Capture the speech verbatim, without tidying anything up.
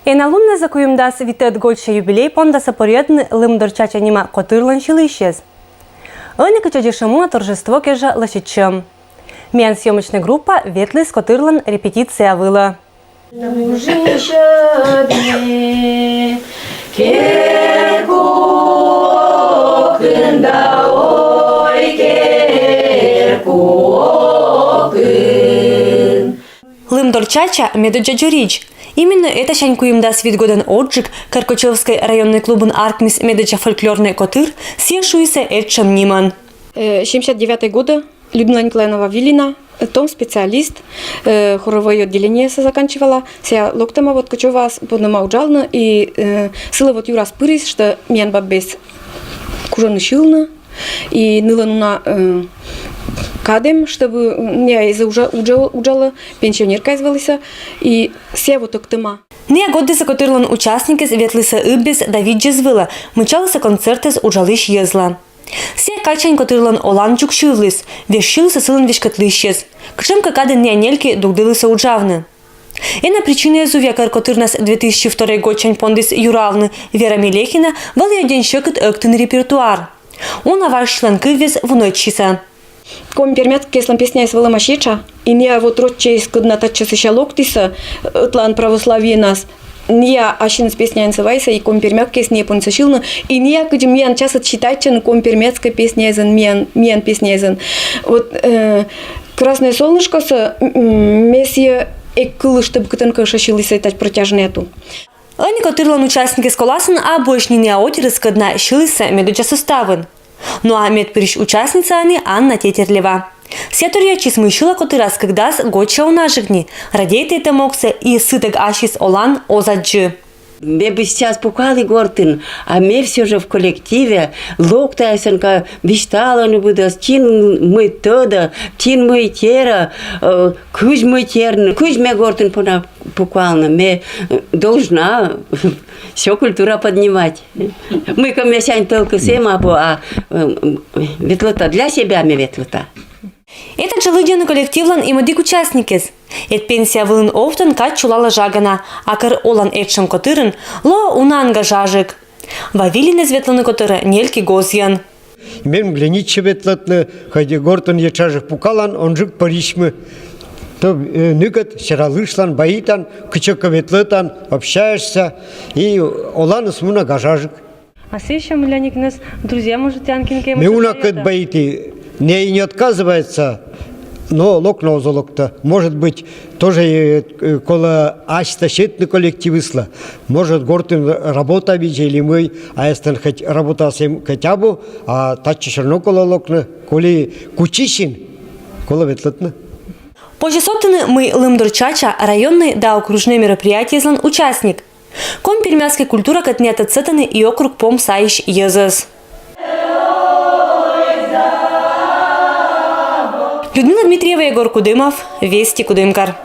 Эн алуннэзэ куимдас витьтон годся юбилей пондаса поръядны «Лымдор чача» нима котырлэн сьылӥсез. Ӧні кыӵе ӟеч муна торжество кежа ласянь. Миян съёмочной группа ветлӥз котырлэн репетиция вылэ. «Лымдор чача» медодӟа ӟурыч. Именно этасянь куимдас витьтон годэн отжык Карачаевской районной клубын артмиз медодӟа фольклорной котыр, сэ шуиз этшем ниман. Э, семьдесят девятого года Людмила Николаевна Вавилина, э, том специалист, э, хоровое отделение сэ заканчивала, сэ локтэма вот Кочевоас, поныма уджалны, и, э, сылэ вот юрас пыриз, что миян бабаез кужоно сьылыны, и нылэн уна, э, катэм, чтобы, м, ныя эз ужа-, уджа-, уджалэ, пенсионерка эз вылэ сэ, и сэ вот октыма. Ныя годдысэ котырлэн участникез ветлӥзы ыбез да видзез вылэ, мычалызы концертэз уджалӥсь йӧзлы. Сэ качан котырлэн олан ӟук сюлмыз, весь сюлмыз сылэн веськытлысез. Кыӵе ке кадын ныя нельки дугдылызы уджавны. Эн на причинаез увъя кар котырнас две тысячи второй годсянь пондӥз юравны Вера Мелехина, вал ӧден секыт октыны репертуар. Уна ваш сюлэн кывез вунэтчиса. Коми-пермяк кеслэн песняез вылэм асьтэ, и ныя вот роччес кыдна татчы сыӵе локтӥзы, ӧтлаын православиенас. Ныя асьыныз песняензы вайыса, и коми-пермяк кес ныя понса сьылны, и ныя кыдзи миян часыт считайтчен коми-пермяцкой песняезэн, миян, миян песняезэн. Вот, э, «Красное солнышко» сэ, м, м, месье ик кылы, чтоб кытын ке сыӵе сьылӥзы, тать протяжный ату. Ӧні котырлэн участникез коласын абу ӧжыт ни ныя отырыз, кыдна сьылӥзы медодӟа составын. Ну а мед пырись участница ини Анна Тетерлева. Сэ торъя ачиз, мый сьыла котыраз кыкдас годся уна ӝыгни, радейтэ этэмогсэ и сытэк асьсэ олан оз адӟы. Ме бы сейчас пукали гортын, а ме всё же в коллективе, локта эсэнка висьтала но быдэс, кин мый тӧдэ, кин мый тера, э, кызь мый терны, кызь ме гортын пона пукалны, ме, э, должна всё культура поднимать. Мыйкӧ ме сянь тӧлкысэм абу, а, э, ветлыта, для себя ме ветлыта. Этажа лыдӟыны коллективлэн и мӧдик участникез. Эд пенсия вылын овтон кадь сюлалэ жагана, а кар олан этшем котырын, ло уна ангажажык. Вавилинэз ветлыны котырэ нельки гозъян. Мем гленитче ветлэтны, хайди гортын етшажык пукалан, онджык пӧрисьмы. То, э, ныкет сералышлан, баитан, кыӵе ке ветлэтан, общаешься, и оланыс муна гажажык. А сыӵе милянь ик нес друзья, может, тянкин ке. Ме может, уна кыт баити, не, не отказывается, но лок но оз локты. Может быть, тоже, э, э, колэ асьсэ сетны коллективыслы. Может, гортын работа визе или мый, а эстэн хоть работа сэм хотя бы, а татчы всё равно колэ локны, коли кучисин, колэ ветлэтны. Позьы сётыны, мый «Лымдор чача» районной да окружной мероприятиезлэн участник. Коми-пермяцкой культура кӧтнятыт сётыны и округ пом саись йӧзэз. Людмила Дмитриева, Егор Кудымов, Вести, Кудымкар.